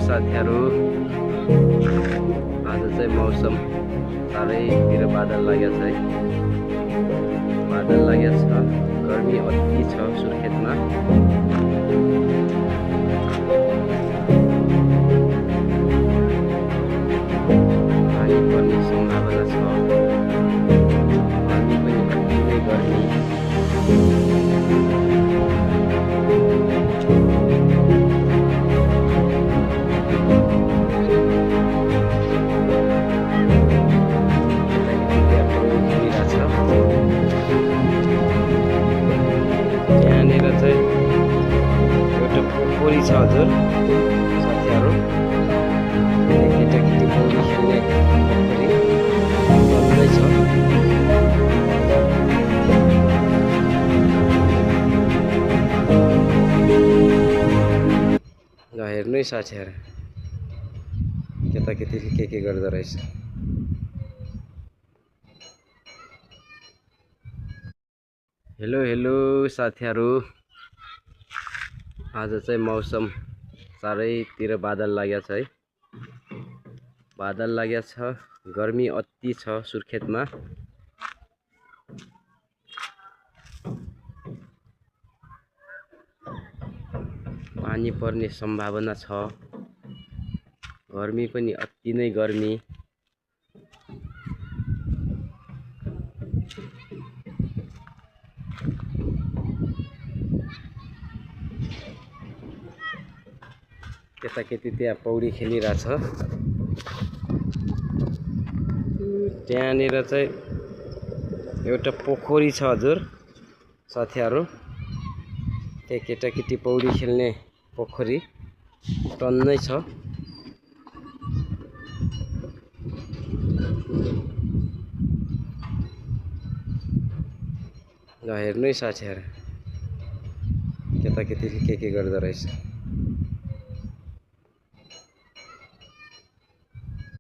साथीहरु, आज चाहिँ मौसम चारैतिर बादल लागेको छ है। बादल लागेको छ, गर्मी अति छ सुर्खेतमा। पानी पर्ने सम्भावना छ। गर्मी पनि अति नै गर्मी। एउटा पोखरी छ हजुर साथीहरु, केटाकेटी पौडी खेल्ने पोखरी बन्दै छ। ल हेर्नु है साथीहरु, केटाकेटीले के गर्दो रहेछ। हेलो साथीहरु, आज चाहिँ मौसम चारैतिर बादल लागेको छ है। बादल लागेको छ, गर्मी अति छ सुर्खेतमा। पानी पर्ने सम्भावना छ। गर्मी पनि अति नै गर्मी। केटाकेटी त्यहाँ पौडी खेलिरहेछ। त्यहाँनिर चाहिँ एउटा पोखरी छ हजुर साथीहरु, त्यहाँ केटाकेटी पौडी खेल्ने पोखरी टन्नै छ। ल हेर्नु है साथीहरु, केटाकेटीले के गर्दो रहेछ।